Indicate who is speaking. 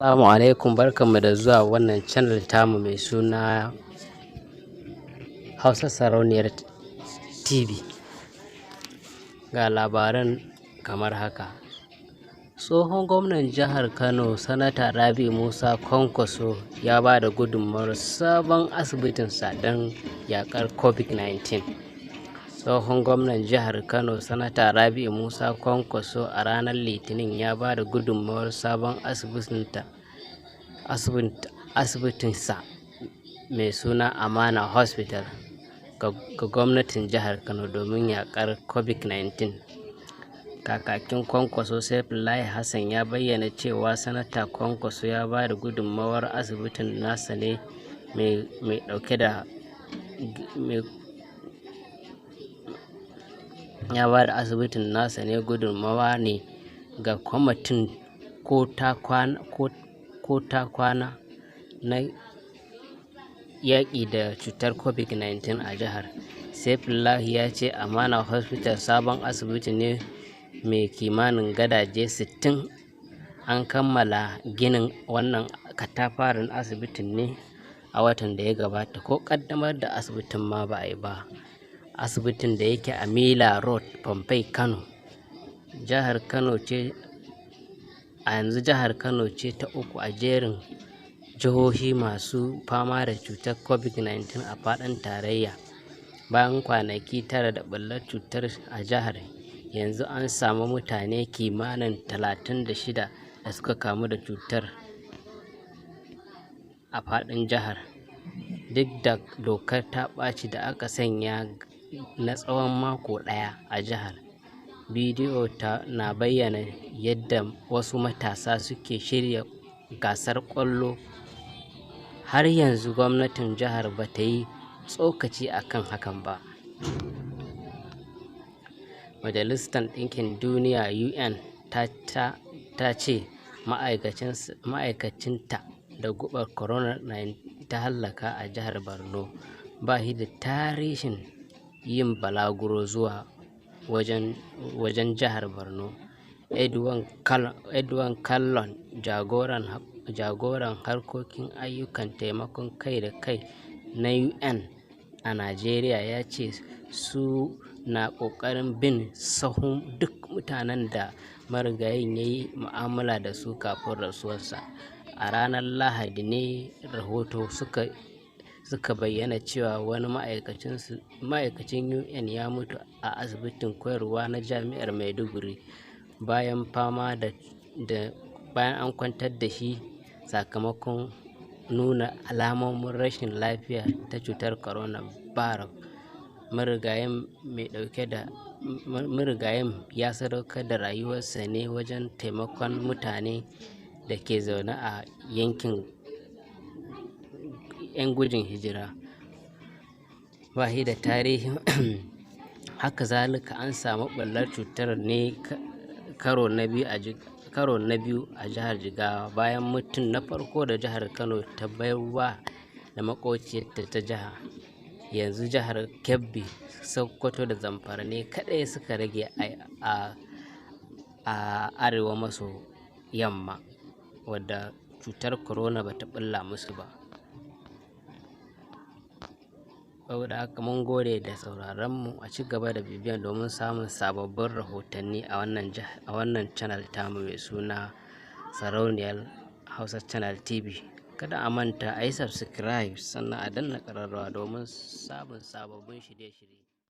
Speaker 1: Assalamu alaikum, barkanmu da zuwa wannan channel tamu mai suna Hausa Sarauniyar TV. Ga labaran kamar haka. Tsohon gwamnan jihar Kano, Sanata Rabi'u Musa Kwankwaso, ya ba da gudunmawar sabon asibitinsa don yaƙar COVID-19. Tsohon gwamnan jihar Kano, Sanata Rabi'u Musa Kwankwaso, a ranar Litinin ya ba da gudunmawar sabon asibitinsa mai suna Amana Hospital ga gwamnatin jihar Kano domin yaƙar COVID-19. Kakakin Kwankwaso, Saifullahi Hassan, ya bayyana cewa Sanata Kwankwaso ya ba da gudunmawar asibitin nasa ne mai ɗauke da ya ba da asibitin nasa ne gudunmawa ne ga kwamitin ko ta kwana na yaƙi da cutar COVID-19 a jihar. Saifullahi ya ce Amana Hospital sabon asibiti ne mai kimanin gadaje 60. An kammala ginin wannan katafaren asibitin ne a watan da ya gabata, ko ƙaddamar da asibitin ma ba a yi ba. Asibitin da yake a Mila Road, Pamfai, Kano. Jihar Kano ce a yanzu jihar Kano ce ta uku a jerin jihohi masu fama da cutar COVID-19 a faɗin tarayya. Bayan kwanaki 9 da ɓullar cutar a jihar, yanzu an samu mutane kimanin 36 da suka kamu da cutar a faɗin jihar. Duk da dokar ta ɓaci da aka sanya na tsawon mako ɗaya a jihar. Bidiyo na bayyana yadda wasu matasa suke shirya gasar ƙwallo. Har yanzu gwamnatin jihar ba ta yi tsokaci a kan hakan ba. Majalisar Ɗinkin Duniya (UN) ta ce ma'aikacinta da gubar corona ta hallaka a jihar Borno ba shi da tarihin yin balaguro zuwa wajen jihar Borno. Edwin Kallon, jagoran harkokin ayyukan taimakon kai da kai na UN a Najeriya, ya ce su na ƙoƙarin bin sahun duk mutanen da marigayin ya yi mu'amala da su kafin rasuwarsa. A ranar Lahadi ne rahoto suka bayyana cewa wani ma'aikacin UN ya mutu a asibitin koyarwa na Jami'ar Maiduguri bayan an kwantar da shi sakamakon nuna alamomin rashin lafiya ta cutar coronavirus. Marigayin ya sadaukar da rayuwarsa ne wajen taimakon mutanen da ke zaune a yankin 'yan gudun hijira. Ba shi da tarihin. Haka zalika, an samu ɓullar cutar ne karo na biyu a jihar Jigawa bayan mutum na farko da jihar Kano ta baiwa da maƙociyarta ta jiha. Yanzu jihar Kebbi, Sokoto da Zamfara ne kaɗai suka rage a arewa maso yamma wadda cutar corona ba ta ɓulla musu ba. Saboda haka, mun gode da sauraron mu. A ci gaba da bibiyan domin samun sababbin rahotanni a wannan channel tamu mai suna Sarauniyar Hausa Channel TV. Kada a manta a yi subscribe, sannan a danna ƙararrawa domin samun sababbin shirye-shirye.